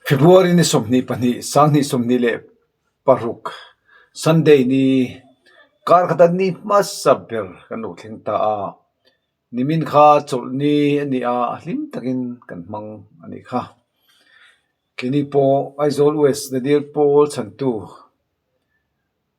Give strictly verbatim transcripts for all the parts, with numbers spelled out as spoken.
February ni sawmhni pahni, sanghni sawmhni le paruk, Sunday ni, kar khata ni hmasa ber kan lo thleng ta a. Nimin kha chawlh ni a ni a, a hlim takin kan hmang a ni kha. Keini po Aizawl West Nadir Pawl chantu,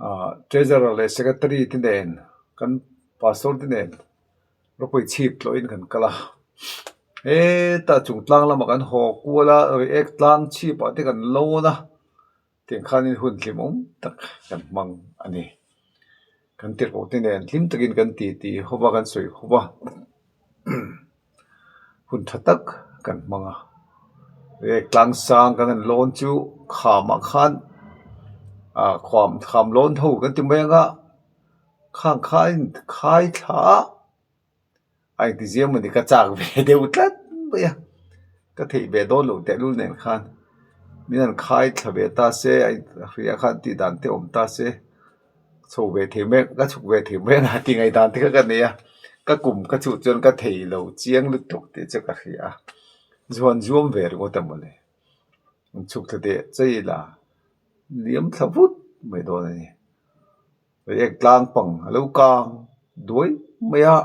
ah, treasurer le secretary te nen, kan pastor te nen, ropui chip lo in kan kal a. E, ta chungtlang lama kan haw kual a, Riek tlang chip a te kan lo na. Tiang khan in hun hlimawm tak kan hmang a ni. Kan tirko te nen hlim takin kan ti ti hova kan soi hova. Hun ṭha tak kan hmang a. Riek tlang sang kan han lawn chu khama khan, a, kham, kham lawn tho kan ti mai anga. Khang khan khai thla a. Ai ti ziam mani ka chak ve deu tlat mai a. Ka thei ve dawn lo te lul nen khan. Min an khai thla ve ta se, ai hria khan ti dan te awm ta se. Chho ve thei mai, ka chhuk ve thei mai a ti ngai dan te kha ka nei a. Ka kum ka chu chuan ka thei lo chiang lutuk ti chu ka hria a. Zuan zuam ve ringawt a maw le. An chhuk thla te chei la. Liam thla vut mai dawn a ni. Riek tlang pang a lo kang duai mai a.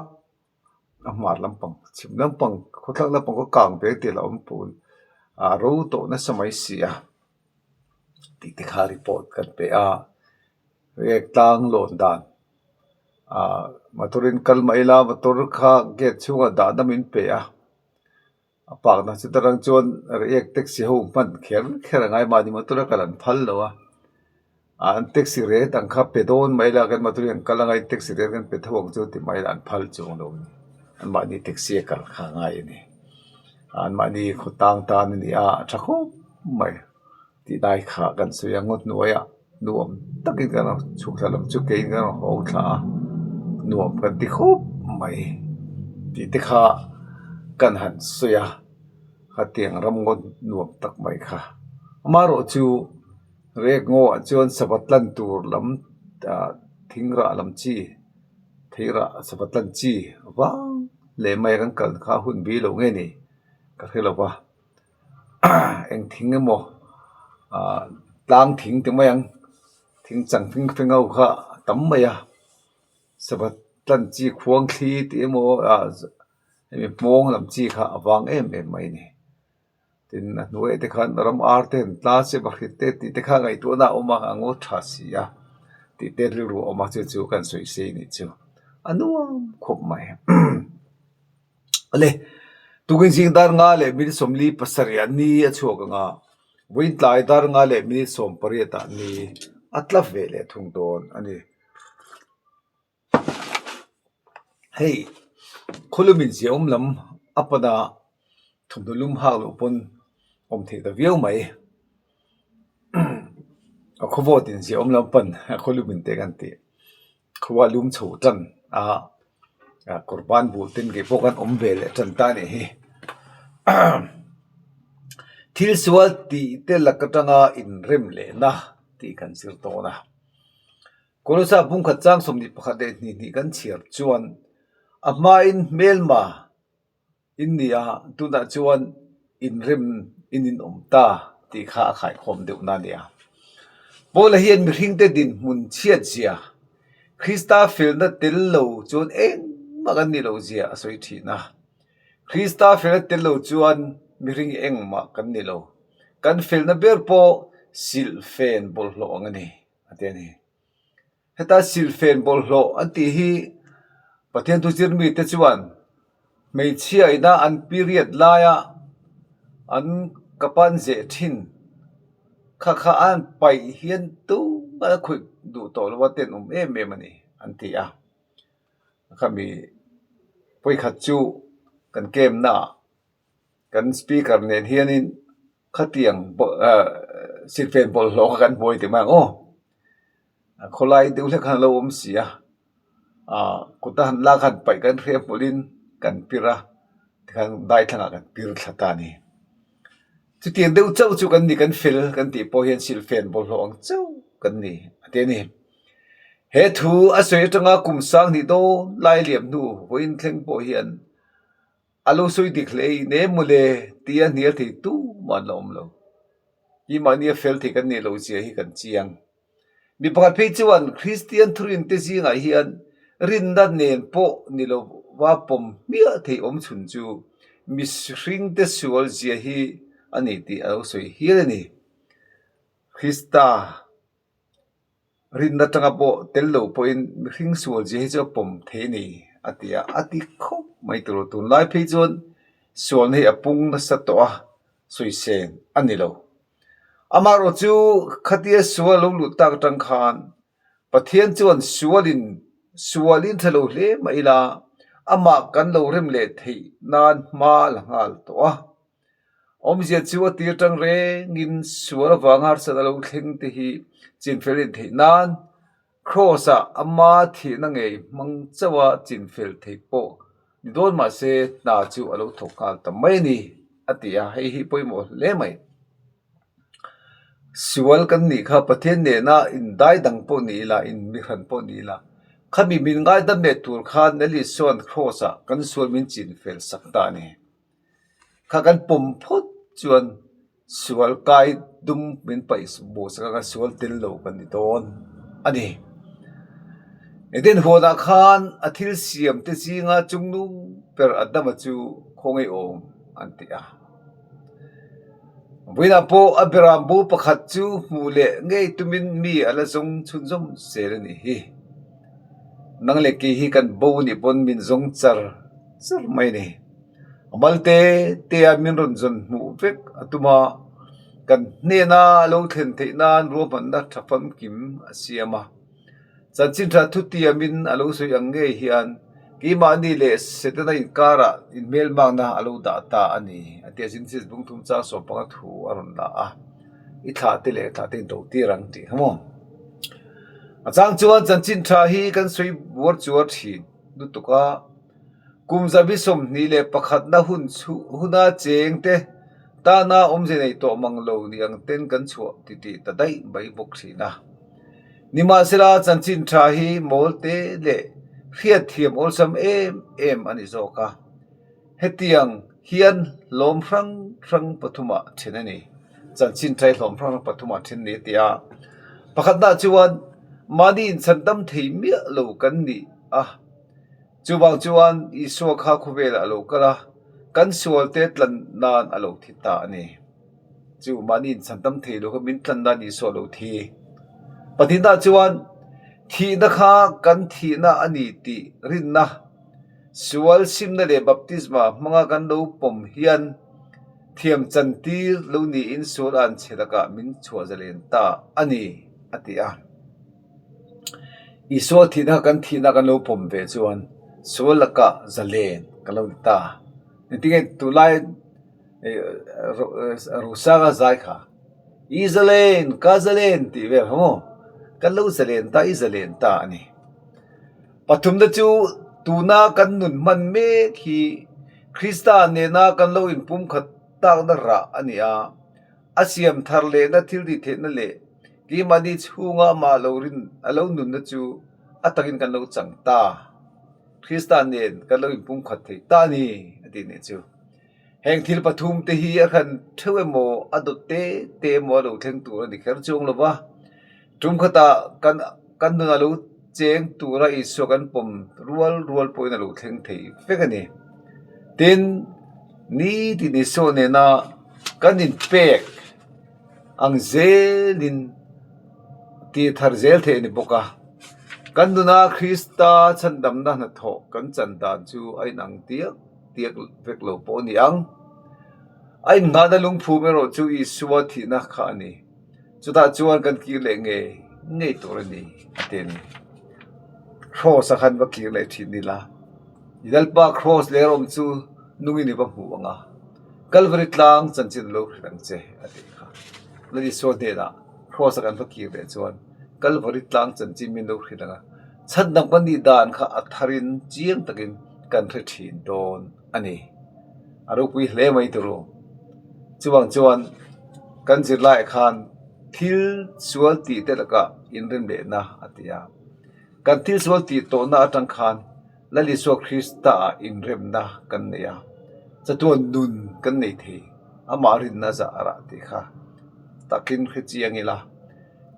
A hmar lampang, chhim lampang, khawthlang lampang kha kang pek ti la awm pui. A ro tawh nasa mai si a. Tih te kha report kan pe a. Riek tlang lawn dan. A, motor in kal mai la, motor kha gate chhunga dahna min pe a. A pakna chu tarang chuan Riek taxi ho hman kher kher a ngai, mahni motor a kal an phal lo a. A, an taxi rate ang kha pe dawn mai la, kan motor ang kal a ngai, taxi rate kan pe tho ang chu ti mai la, an phal chuang lo. An mahni taxi a kal kha ngai a ni. An mahni khawtlang tan a ni a, a ṭha khawp mai. Tih dai kha kan sawi ang, hnuaia nuam takin kan chhuk thla lam chu kein kan haw thla a, nuam kan ti khawp mai. Tih te kha kan han sawi a, khatiang ram ngaw nuam tak mai kha. Amarawh chu Riek ngaw ah chuan sava tlan tur lam, a, thing rah lam chi, thei rah sava tlan chi vang leh mai kan kal kha hun bi lo nge ni ka hre lo va. Eng thing emaw, a, tlang thing ti mai ang, thing chang fing fing ho kha tam mai a. Sava tlan chi khuang thli ti emaw, a, hemi hmawng lam chi kha a vang em em mai ni. Tin, a hnuai te khan ram ar te, tla se, bahrit te tih te kha ngaihtuahna a awm a, a ngaw ṭha si a. Tih te rilru a awm a, chu chu kan sawi se ni chu. A nuam khawp mai. Ale, tukin zing dar nga leh minute sawmli pasarih a ni a chhuak ang a. Vawiin tlai dar nga leh minute sawmpariat a ni a tla ve leh thung dawn a ni. Hei, khawlumin zia awm lam a pana thawmhnaw lum hak lo pawn awm thei ta viau mai. A khawvawtin zia awm lam pan a khawlumin te kan ti. Khawva lum chho tan a, a, kurban bul tin ke pawh kan awm ve leh tan ta ni hi. Thil sual tih te lak atanga inrem leh na tih kan zir dawn a. Kolosa bung khat chang sawmhnih pakhat leh hnih hnih kan chhiar chuan, a hmain hmelma in ni a, tunah chuan inrem in in awm ta tih kha a khaikhawm deuhna a ni a. Paula hian mihringte dinhmun chhiat zia, Krista felna tel lo chuan engmah kan ni lo zia a sawi ṭhin a. Krista felna tel lo chuan mihring engmah kan ni lo. Kan felna ber pawh silfen bawlhhlawh ang a ni, a ti a ni. Heta silfen bawlhhlawh an tih hi Pathian thu zir mite chuan hmeichhia ina an period laia an kapan zeh ṭhin kha kha an paih hian tuma khuih duh tawh lova tenawm em em a ni an ti a. Khami pawi khat chu kan kemna kan speaker nen hianin khatiang bo-, ah, silfen bawlhhlawh kha kan hmuh ti mai ang aw. A khawlai deuh hlek khan lo awm si a. A, kuta han lak han paih kan hre hmulhin kan pir a. Tikhan dai thlangah kan pir thla ta ni. Chutiang deuh chauh chu kan ni, kan fel kan tih pawh hian silfen bawlhhlawh ang chauh kan ni. A ti a ni. He thu a sawi atanga kum sang hnih dawn lai liam hnu vawiin thleng pawh hian a lo sawi dik hle i nem mawle tia hnial thei tuman la awm lo. Keimahni a fel thei kan ni lo zia hi kan chiang. Mi pakhat phei chuan Kristian thurinte zingah hian rinna nen pawh ni lova pawm hmiah thei awm chhun chu mihringte sual zia hi a ni tih a lo sawi hial a ni. Krista rinna tanga pawh tel lo pawhin mihring sual zia hi chu a pawm thei a ni, a ti a, a ti khawp mai tur. Tunlai phei chuan sualna hi a pung nasa tawh a, sawiseng a ni lo. Amaherawhchu khatia sual lo lut tak aṭang khan Pathian chuan sualin, sualin ṭha lo hle mah ila, amah kan lo rem leh theih nan hma la nghal tawh a. Awmzia chu a tir aṭang rengin sual avanga harsatna lo thleng te hi chinfel in theih nan, Cross-a ama thihna ngei hmang chauha chinfel thei pawh ni dawn mah se, hna chu a lo thawk nghal ta mai a ni, a ti a, hei hi pawimawh hle mai. Sual kan nih kha Pathian nena indai dang pawh ni ila, inmihran pawh ni ila, khami min ngaidam leh tur khan Lal Isuan Cross-a kan sual min chinfel sak ta a ni. Kha kan pawm phawt chuan sual kai dum min paih bu sak ang a, sual tel lo kan ni dawn a ni. Engtin huanah khan a thil siam te zinga chungnung ber Adama chu khawngaih awm an ti a. Vawiinah pawh a beram bu pakhat chu hmuh leh ngei tumin mi a la zawng chhunzawm zel a nih hi. Nang leh kei hi kan bo a nih pawn min zawng char char mai a ni. A mal te te a min rawn zawn hmuh vek a tum a, kan hnena a lo thlen theih nan ruahmanna ṭha famkim a siam a. Chanchin ṭha thutiamin a lo sawi ang ngei hian, keimahni leh Setana inkara inhmelmakna a lo dah ta a ni, a ti a, Genesis bung thum chang sawm panga thu a rawn la a. I thlah te leh thlah te in to tir ang tih kha maw. A chang chuan chanchin ṭha hi kan sawi buar chuar ṭhin lutuk a, kum zabi sawmhnih leh pakhatna hun chu, huna cheng te, tana awmze nei tawh mang lo ni ang ten kan chhuah titih ta daih mai bawk ṭhin a. Nimahsela, chanchin ṭha hi mawl te leh hriatthiam awlsam em em a ni zawk a. Hetiang hian hlawm hrang hrang pathuma ṭhen a ni. Chanchin ṭha hi hlawm hrang hrang pathuma ṭhen a ni a ti a. Pakhatna chuan mahni inchhandam thei miah lo kan ni a. Chuvang chuan Isua kha khawvelah a lo kal a, kan sual te tlan nan a lo thi ta a ni. Chu mahni inchhandam thei lo kha min tlan nan Isua lo thi. Pahnihna chuan thihna kha kan thihna a ni tih rinna, sual simna leh baptisma hmanga kan lo pawm hian thiam chantir lo niin sual an chhe lakah min chhuah zalen ta a ni, a ti a. Isua thihna kan thihna kan lo pawm ve chuan sual laka zalen kan lo ni ta. Engtin nge tulai, eh, ro-, eh, Rosanga zai kha, "I zalen, ka zalen," tih vel kha maw? Kan lo zalen ta, i zalen ta a ni. Pathumna chu tuna kan nun hman mek hi Krista nena kan lo inpumkhat takna rah a ni a. A siam thar lehna thil tih theihna leh keimahni chhunga amah lo rin, a lo nunna chu a takin kan lo chang ta. Krista nen kan lo inpumkhat thei ta a ni, a ti ni chu. Heng thil pathum te hi a hran theuh emaw, a dawt te te emaw a lo thleng tur a ni kher chuang lo va. Tum khata kan, kan nuna lo cheng tura Isua kan pawm rual rual pawhin a lo thleng thei vek a ni. Tin, ni tin Isua nena kan inpek ang zelin tih thar zel thei a ni bawk a. Kan nuna Krista chhandamna hnathawh kan chan dan chu a inang tiak tiak vek lo pawh a ni ang. A innghahna lungphum erawh chu Isua thihna kha a ni. Chutah chuan kan kir leh ngei ngei tur a ni, a ti a ni. Cross-a khan va kir leh ṭhin ni la. I Lalpa cross ler awm chu nungin i va hmu ang a. Calvary tlang chanchin lo hrilh ang che, a ti kha. Lal Isua hnenah cross-a kan va kir leh chuan Calvary tlang chanchin min lo hrilh ang a. Chhandam kan nih dan kha a tharin chiang takin kan hre ṭhin dawn a ni. A ropui hle mai tur u. Chuvang chuan kan zirlai khan thil sual tih te laka inrem lehna a ti a. Kan thil sual tih tawhna aṭang khan Lal Isua Krista-a inremna kan nei a. Chatuan nun kan nei thei. Ama rinna zah rah tih kha. takin hre chieng ila,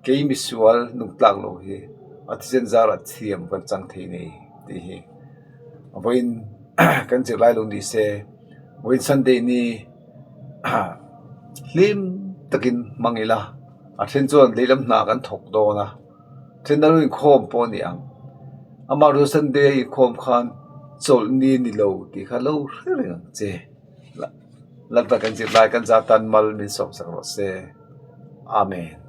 kei misual nung tlak lo hi a thisen zara thiam kan chang thei nei ti hi. A vawiin kan zirlai lo ni se, vawiin Sunday ni hlim takin hmang ila, a ṭhen chuan leilam hna kan thawk dawn a, ṭhen a lo inkhawm pawh ni ang. Ama ru Sunday inkhawm khan chawlh ni ni lo ti kha lo hre reng ang che. Lalpa kan zirlai kan za tan mal min sawm sak rawh se. Amen.